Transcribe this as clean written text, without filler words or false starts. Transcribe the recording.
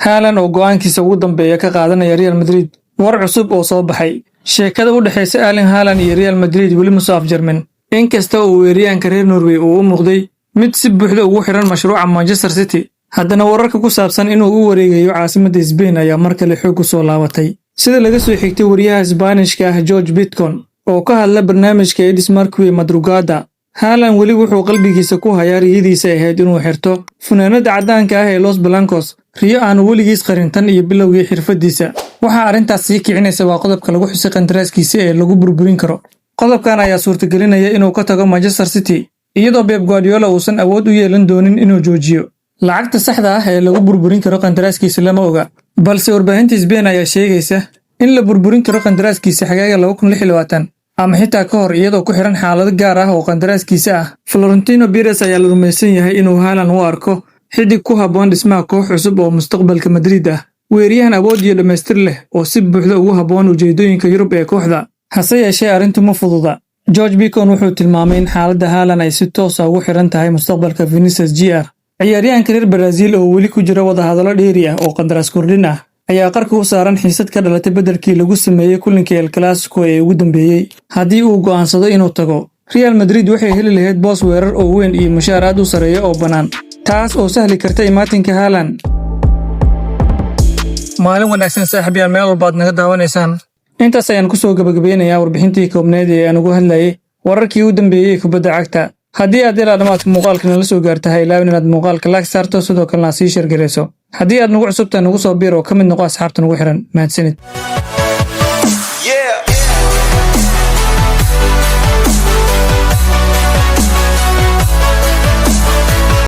Haaland oo go'aankiisa ugu dambeeya ka qaadanaya Real Madrid. War cusub oo soo baxay. Sheekada u dhexaysa Erling Haaland iyo Real Madrid weli ma soo afjarmin. Inkasta oo weeraryahanka reer Norway uu u muuqday mid si buuxda ugu xiran mashruuca Manchester City, haddana wararka ku saabsan inuu u wareegayo caasimadda Spain ayaa mar kale xoog ku soo laabatay. Sida laga soo xigtay wariyaha Isbaanishka ah George Bitcon oo ka hadla barnaamijka Edis Marque Madrugada, Haaland weli wuxuu qalbigiisa ku hayaa riyadiisa ahayd inuu xirto funaanadda caddaanka ah ee Los Blancos, riyo aanu weligiis qarin tan iyo bilowgii xirfadiisa. Waxaa arrintaas sii kicinaysa waa qodobka lagu xusay qandaraaskiisa ee lagu burburin karo. Qodobkan ayaa suurtagelinaya inuu ka tago Manchester City, iyadoo Pep Guardiola uusan awood u yeelan doonin inuu joojiyo. Lacagta saxda ah ee lagu burburin karo qandaraaskiisa lama oga, balse warbaahinta Spain ayaa sheegaysa in la burburin karo qandaraaskiisa xagaaga 2026 ama xitaa ka hor, iyadoo ku xiran xaalado gaar ah oo qandaraaskiisa ah. Florentino Perez ayaa la rumaysan yahay inuu Haaland u arko xiddig ku habboon dhismaha koox cusub oo mustaqbalka Madrid ah, weeraryahan awood iyo dhammaystir leh oo si buuxda ugu habboon ujeedooyinka Yurub ee kooxda. Hase yeeshee, arrintu ma fududa. George Bacon wuxuu tilmaamay in xaaladda Haaland ay si toos ah ugu xiran tahay mustaqbalka Vinicius Jr. Ciyaaryahanka reer Brazil oo weli ku jira wadahadallo dheeri ah oo qandaraas kordhin ah ayaa qarka u saaran xiisad ka dhalatay beddelkii lagu sameeyey kulinkii El Clasico ee ugu dambeeyey. Haddii uu go'aansado inuu tago, Real Madrid waxay heli lahayd boos weerar oo weyn iyo mushaar aad u sarreeya oo bannaan, taas oo sahli karta imaatinka Haaland. Maalin wanaagsan, saaxiibayaal, meel walba aad naga daawanaysaan. Intaas ayaan kusoo gabagabeynayaa warbixintii koobneed ee aan ugu hadlayay wararkii u dambeeyey ee kubadda cagta. Haddii aad ilaa dhammaadka muuqaalka nala soo gaarta, ha ilaawin inaad muuqaalka like saarto, sidoo kalena sii share garayso. Haddii aad nagu cusubtahay, nagu soo biir oo ka mid noqo asxaabta nagu xiran. Mahadsanid.